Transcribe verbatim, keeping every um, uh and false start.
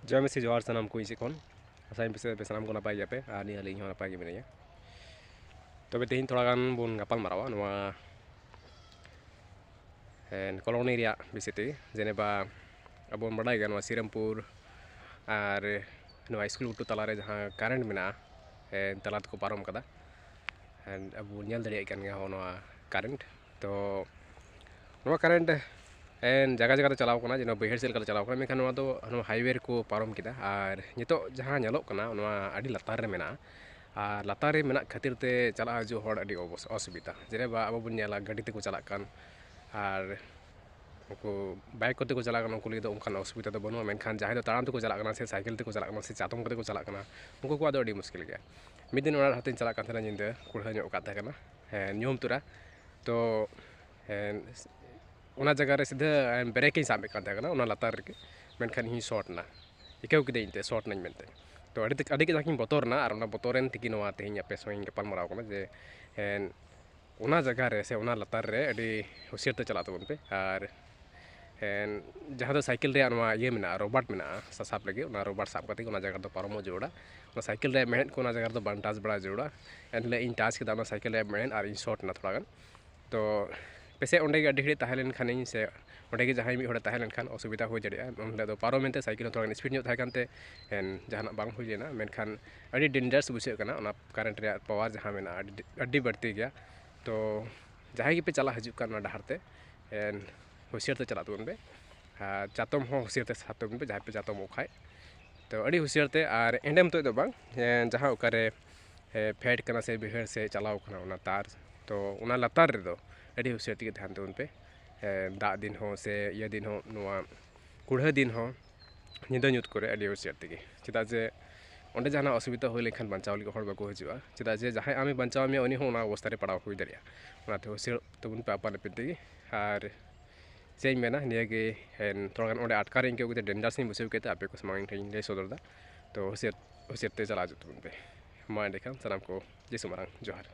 ᱡᱚᱭ ᱢᱟᱹᱥᱤ, ᱡᱚᱦᱟᱨ ᱥᱟᱱᱟᱢ ᱠᱚ ᱤᱧ ᱥᱮᱫ ᱠᱷᱚᱱ᱾ ᱟᱥᱟᱭᱟᱹᱧ ᱯᱟᱥᱮᱡ ᱟᱯᱮ ᱥᱟᱱᱟᱢ ᱠᱚ ᱱᱟᱯᱟᱭ ᱜᱮᱭᱟᱯᱮ ᱟᱨ ᱱᱤᱭᱟᱹ ᱟᱹᱞᱤᱧ ᱦᱚᱸ ᱱᱟᱯᱟᱭ ᱜᱮ ᱢᱮᱱᱟᱧᱟ᱾ ᱛᱚᱵᱮ ᱛᱮᱦᱮᱧ ᱛᱷᱚᱲᱟ ᱜᱟᱱ ᱵᱚᱱ ᱜᱟᱯᱟᱞ ᱢᱟᱨᱟᱣᱟ ᱱᱚᱣᱟ, ᱮᱸ, ᱠᱚᱞᱚᱱᱤ ᱨᱮᱭᱟᱜ ᱵᱤᱥᱚᱭ ᱛᱮ᱾ ᱡᱮᱱᱮᱵᱟ ᱟᱵᱚ ᱵᱚᱱ ᱵᱟᱰᱟᱭ ᱜᱮᱭᱟ ᱱᱚᱣᱟ ᱥᱤᱨᱟᱢᱯᱩᱨ ᱟᱨ ᱱᱚᱣᱟ ᱥᱠᱩᱞ ᱜᱷᱩᱴᱩ ᱛᱟᱞᱟᱨᱮ ᱡᱟᱦᱟᱸ ᱠᱟᱨᱮᱱᱴ ᱢᱮᱱᱟᱜᱼᱟ, ᱮᱸ, ᱛᱟᱞᱟ ᱛᱮᱠᱚ ᱯᱟᱨᱚᱢ ᱠᱟᱫᱟ᱾ ᱮᱸ, ᱟᱵᱚ ᱵᱚᱱ ᱧᱮᱞ ᱫᱟᱲᱮᱭᱟᱜ ᱠᱟᱱ ᱜᱮᱭᱟ ᱦᱚᱸ ᱱᱚᱣᱟ ᱠᱟᱨᱮᱱᱴ᱾ ᱛᱚ ᱱᱚᱣᱟ ᱠᱟᱨᱮᱱᱴ ᱮᱱ ᱡᱟᱭᱜᱟ ᱡᱟᱭᱜᱟ ᱛᱮ ᱪᱟᱞᱟᱣ ᱠᱟᱱᱟ, ᱡᱮ ᱱᱚᱣᱟ ᱵᱟᱹᱭᱦᱟᱹᱲ ᱥᱮᱫ ᱞᱮᱠᱟᱛᱮ ᱪᱟᱞᱟᱣ ᱠᱟᱱᱟ, ᱢᱮᱱᱠᱷᱟᱱ ᱱᱚᱣᱟ ᱫᱚ ᱱᱚᱣᱟ ᱦᱟᱭᱣᱮ ᱨᱮᱠᱚ ᱯᱟᱨᱚᱢ ᱠᱮᱫᱟ᱾ ᱟᱨ ᱱᱤᱛᱚᱜ ᱡᱟᱦᱟᱸ ᱧᱮᱞᱚᱜ ᱠᱟᱱᱟ, ᱱᱚᱣᱟ ᱟᱹᱰᱤ ᱞᱟᱛᱟᱨ ᱨᱮ ᱢᱮᱱᱟᱜᱼᱟ᱾ ᱟᱨ ᱞᱟᱛᱟᱨ ᱨᱮ ᱢᱮᱱᱟᱜ ᱠᱷᱟᱹᱛᱤᱨ ᱛᱮ ᱪᱟᱞᱟᱜ ᱦᱤᱡᱩᱜ ᱦᱚᱲ ᱟᱹᱰᱤ ᱚᱵᱚᱥ-, ᱚᱥᱩᱵᱤᱫᱟ᱾ ᱡᱮᱞᱮᱠᱟ ᱟᱵᱚ ᱵᱚᱱ ᱧᱮᱞᱟ, ᱜᱟᱹᱰᱤ ᱛᱮᱠᱚ ᱪᱟᱞᱟᱜ ᱠᱟᱱ, ᱟᱨ ᱩᱱᱠᱩ ᱵᱟᱭᱤᱠ ᱠᱚᱛᱮ ᱠᱚ ᱪᱟᱞᱟᱜ ᱠᱟᱱᱟ, ᱩᱱᱠᱩ ᱞᱟᱹᱜᱤᱫ ᱫᱚ ᱚᱱᱠᱟᱱ ᱚᱥᱩᱵᱤᱫᱟ ᱫᱚ ᱵᱟᱹᱱᱩᱜᱼᱟ᱾ ᱢᱮᱱᱠᱷᱟᱱ ᱡᱟᱦᱟᱸᱭ ᱫᱚ ᱛᱟᱲᱟᱢ ᱛᱮᱠᱚ ᱪᱟᱞᱟᱜ ᱠᱟᱱᱟ, ᱥᱮ ᱥᱟᱭᱠᱮᱞ ᱛᱮᱠᱚ ᱪᱟᱞᱟᱜ ᱠᱟᱱᱟ, ᱥᱮ ᱪᱟᱛᱚᱢ ᱠᱚᱛᱮ ᱠᱚ ᱪᱟᱞᱟᱜ ᱠᱟᱱᱟ, ᱩᱱᱠᱩ ᱠᱚᱣᱟᱜ ᱫᱚ ᱟᱹᱰᱤ ᱢᱩᱥᱠᱤᱞ ᱜᱮᱭᱟ᱾ ᱢᱤᱫ ᱫᱤᱱ ᱚᱱᱟ ᱰᱟᱦᱟᱨ ᱛᱮᱧ ᱪᱟᱞᱟᱜ ᱠᱟᱱ ᱛᱟᱦᱮᱱᱟ, ᱧᱤᱫᱟᱹ ᱠᱩᱲᱦᱟᱹ ᱧᱚᱜ ᱟᱠᱟᱫ ᱛᱟᱦᱮᱸ ᱠᱟᱱᱟ, ᱦᱮᱸ, ᱧᱩᱦᱩᱢ ᱛᱚᱨᱟ᱾ ᱛᱚ ᱦᱮᱸ, ᱚᱱᱟ ᱡᱟᱭᱜᱟ ᱨᱮ ᱥᱤᱫᱷᱟᱹ ᱵᱨᱮᱠ ᱤᱧ ᱥᱟᱵ ᱮᱫ ᱠᱟᱱ ᱛᱟᱦᱮᱸ ᱠᱟᱱᱟ, ᱚᱱᱟ ᱞᱟᱛᱟᱨ ᱨᱮᱜᱮ, ᱢᱮᱱᱠᱷᱟᱱ ᱤᱧ ᱥᱚᱨᱴ ᱮᱱᱟ᱾ ᱟᱹᱭᱠᱟᱹᱣ ᱠᱤᱫᱟᱹᱧ ᱮᱱᱛᱮ ᱥᱚᱨᱴ ᱮᱱᱟᱹᱧ ᱢᱮᱱᱛᱮ᱾ ᱛᱚ ᱟᱹᱰᱤ ᱛᱮ-, ᱟᱹᱰᱤ ᱠᱟᱡᱟᱠ ᱤᱧ ᱵᱚᱛᱚᱨ ᱮᱱᱟ, ᱟᱨ ᱚᱱᱟ ᱵᱚᱛᱚᱨ ᱮᱱ ᱛᱮᱜᱮ ᱱᱚᱣᱟ ᱛᱮᱦᱮᱧ ᱟᱯᱮ ᱥᱚᱸᱜᱮ ᱤᱧ ᱜᱟᱯᱟᱞ ᱢᱟᱨᱟᱣ ᱠᱟᱱᱟ ᱡᱮ, ᱦᱮᱸ, ᱚᱱᱟ ᱡᱟᱭᱜᱟ ᱨᱮ ᱥᱮ ᱚᱱᱟ ᱞᱟᱛᱟᱨ ᱨᱮ ᱟᱹᱰᱤ ᱦᱩᱥᱤᱭᱟᱹᱨ ᱛᱮ ᱪᱟᱞᱟᱜ ᱛᱟᱵᱚᱱ ᱯᱮ᱾ ᱟᱨ ᱮᱱ ᱡᱟᱦᱟᱸ ᱫᱚ ᱥᱟᱭᱠᱮᱞ ᱨᱮᱭᱟᱜ ᱱᱚᱣᱟ ᱤᱭᱟᱹ ᱢᱮᱱᱟᱜᱼᱟ, ᱨᱚᱵᱟᱨ ᱢᱮᱱᱟᱜᱼᱟ, ᱥᱟᱥᱟᱵ ᱞᱟᱹᱜᱤᱫ, ᱚᱱᱟ ᱨᱚᱵᱟᱨ ᱥᱟᱵ ᱠᱟᱛᱮ ᱜᱮ ᱚᱱᱟ ᱡᱟᱭᱜᱟ ᱨᱮᱫᱚ ᱯᱟᱨᱚᱢᱚᱜ ᱡᱟᱹᱨᱩᱲᱟ᱾ ᱚᱱᱟ ᱥᱟᱭᱠᱮᱞ ᱨᱮᱭᱟᱜ ᱢᱮᱬᱦᱮᱫ ᱠᱚ ᱚᱱᱟ ᱡᱟᱭᱜᱟ ᱨᱮᱫᱚ ᱵᱟᱝ ᱴᱟᱪ ᱵᱟᱲᱟ ᱡᱟᱹᱨᱩᱲᱟ᱾ ᱮᱱᱦᱤᱞᱳᱜ ᱤᱧ ᱴᱟᱪ ᱠᱮᱫᱟ ᱚᱱᱟ ᱥᱟᱭᱠᱮᱞ ᱨᱮᱭᱟᱜ ᱢᱮᱬᱦᱮᱫ ᱟᱨ ᱤᱧ ᱥᱚᱨᱴ ᱮᱱᱟ ᱛᱷᱚᱲᱟ ᱜᱟᱱ᱾ ᱛᱚ ᱯᱟᱥᱮᱡ ᱚᱸᱰᱮ ᱜᱮ ᱟᱹᱰᱤ ᱜᱷᱟᱹᱲᱤᱡ ᱛᱟᱦᱮᱸ ᱞᱮᱱᱠᱷᱟᱱᱤᱧ, ᱥᱮ ᱚᱸᱰᱮ ᱜᱮ ᱡᱟᱦᱟᱸᱭ ᱢᱤᱫ ᱦᱚᱲᱮ ᱛᱟᱦᱮᱸ ᱞᱮᱱᱠᱷᱟᱱ ᱚᱥᱩᱵᱤᱫᱟ ᱦᱩᱭ ᱫᱟᱲᱮᱭᱟᱜᱼᱟ᱾ ᱩᱱ ᱦᱤᱞᱳᱜ ᱫᱚ ᱯᱟᱨᱚᱢ ᱮᱱᱛᱮ ᱥᱟᱭᱠᱮᱞ ᱦᱚᱸ ᱛᱷᱚᱲᱟ ᱜᱟᱱ ᱥᱯᱤᱰ ᱧᱚᱜ ᱛᱟᱦᱮᱸ ᱠᱟᱱᱛᱮ, ᱮᱱ, ᱡᱟᱦᱟᱱᱟᱜ ᱵᱟᱝ ᱦᱩᱭ ᱞᱮᱱᱟ᱾ ᱢᱮᱱᱠᱷᱟᱱ ᱟᱹᱰᱤ ᱰᱮᱧᱡᱟᱨᱟᱥ ᱵᱩᱡᱷᱟᱹᱜ ᱠᱟᱱᱟ, ᱚᱱᱟ ᱠᱟᱨᱮᱱᱴ ᱨᱮᱭᱟᱜ ᱯᱟᱣᱟᱨ ᱡᱟᱦᱟᱸ ᱢᱮᱱᱟᱜᱼᱟ, ᱟᱹᱰᱤ, ᱟᱹᱰᱤ ᱵᱟᱹᱲᱛᱤ ᱜᱮᱭᱟ᱾ ᱛᱚ ᱡᱟᱦᱟᱸᱭ ᱜᱮᱯᱮ ᱪᱟᱞᱟᱜ ᱦᱤᱡᱩᱜ ᱠᱟᱱ ᱚᱱᱟ ᱰᱟᱦᱟᱨ ᱛᱮ, ᱮᱱ, ᱦᱩᱥᱤᱭᱟᱹᱨ ᱛᱮ ᱪᱟᱞᱟᱜ ᱛᱟᱵᱚᱱ ᱯᱮ᱾ ᱟᱨ ᱪᱟᱛᱚᱢ ᱦᱚᱸ ᱦᱩᱥᱤᱭᱟᱹᱨ ᱛᱮ ᱥᱟᱵ ᱛᱟᱵᱚᱱ ᱯᱮ, ᱡᱟᱦᱟᱸᱭ ᱯᱮ ᱪᱟᱛᱚᱢᱚᱜ ᱠᱷᱟᱡ᱾ ᱛᱚ ᱟᱹᱰᱤ ᱦᱩᱥᱤᱭᱟᱹᱨ ᱛᱮ, ᱟᱨ ᱮᱸᱰᱮ ᱢᱚᱛᱚᱡ ᱫᱚ ᱵᱟᱝ, ᱮᱱ, ᱡᱟᱦᱟᱸ ᱚᱠᱟᱨᱮ, ᱮ, ᱯᱷᱮᱰ ᱠᱟᱱᱟ ᱥᱮ ᱵᱟᱹᱭᱦᱟᱹᱲ ᱥᱮ ᱪᱟᱞᱟᱣ ᱠᱟᱱᱟ ᱚᱱᱟ ᱛᱟᱨ, ᱛᱚ ᱚᱱᱟ ᱞᱟᱛᱟᱨ ᱨᱮᱫᱚ ᱟᱹᱰᱤ ᱦᱩᱥᱤᱭᱟᱹᱨ ᱛᱮᱜᱮ ᱛᱟᱦᱮᱱ ᱛᱟᱵᱚᱱ ᱯᱮ᱾ ᱮ, ᱫᱟᱜ ᱫᱤᱱ ᱦᱚᱸ ᱥᱮ ᱤᱭᱟᱹ ᱫᱤᱱ ᱦᱚᱸ, ᱱᱚᱣᱟ ᱠᱩᱲᱦᱟᱹ ᱫᱤᱱ ᱦᱚᱸ, ᱧᱤᱫᱟᱹ ᱧᱩᱛ ᱠᱚᱨᱮ ᱟᱹᱰᱤ ᱦᱩᱥᱤᱭᱟᱹᱨ ᱛᱮᱜᱮ, ᱪᱮᱫᱟᱜ ᱡᱮ ᱚᱸᱰᱮ ᱡᱟᱦᱟᱱᱟᱜ ᱚᱥᱩᱵᱤᱫᱟ ᱦᱩᱭ ᱞᱮᱱᱠᱷᱟᱱ ᱵᱟᱧᱪᱟᱣ ᱞᱟᱹᱜᱤᱫ ᱦᱚᱲ ᱵᱟᱠᱚ ᱦᱤᱡᱩᱜᱼᱟ᱾ ᱪᱮᱫᱟᱜ ᱡᱮ ᱡᱟᱦᱟᱸᱭ ᱟᱢᱮ ᱵᱟᱧᱪᱟᱣ ᱢᱮᱭᱟ, ᱩᱱᱤ ᱦᱚᱸ ᱚᱱᱟ ᱚᱵᱚᱥᱛᱟ ᱨᱮ ᱯᱟᱲᱟᱣ ᱦᱩᱭ ᱫᱟᱲᱮᱭᱟᱜᱼᱟ᱾ ᱚᱱᱟᱛᱮ ᱦᱩᱥᱤᱭᱟᱹᱨ ᱛᱟᱵᱚᱱ ᱯᱮ ᱟᱯᱟᱱ ᱟᱹᱯᱤᱱ ᱛᱮᱜᱮ᱾ ᱟᱨ ᱪᱮᱫ ᱤᱧ ᱢᱮᱱᱟ, ᱱᱤᱭᱟᱹᱜᱮ, ᱮᱱ, ᱛᱷᱚᱲᱟ ᱜᱟᱱ ᱚᱸᱰᱮ ᱟᱴᱠᱟᱨ ᱤᱧ ᱟᱹᱭᱠᱟᱹᱣ ᱠᱮᱫᱟ, ᱰᱮᱧᱡᱟᱨᱟᱥ ᱤᱧ ᱵᱩᱡᱷᱟᱹᱣ ᱠᱮᱫᱟ, ᱟᱯᱮ ᱠᱚ ᱥᱟᱢᱟᱝ ᱴᱷᱮᱱ ᱤᱧ ᱞᱟᱹᱭ ᱥᱚᱫᱚᱨ ᱮᱫᱟ᱾ ᱛᱚ ᱦᱩᱥᱤᱭᱟᱹᱨ, ᱦᱩᱥᱤᱭᱟᱹᱨ ᱛᱮ ᱪᱟᱞᱟᱣ ᱦᱤᱡᱩᱜ ᱛᱟᱵᱚᱱ ᱯᱮ᱾ ᱢᱟ ᱮᱸᱰᱮᱠᱷᱟᱱ ᱥᱟᱱᱟᱢ ᱠᱚ ᱡᱤᱥᱩ ᱢᱟᱨᱟᱝ ᱡᱚᱦᱟᱨ᱾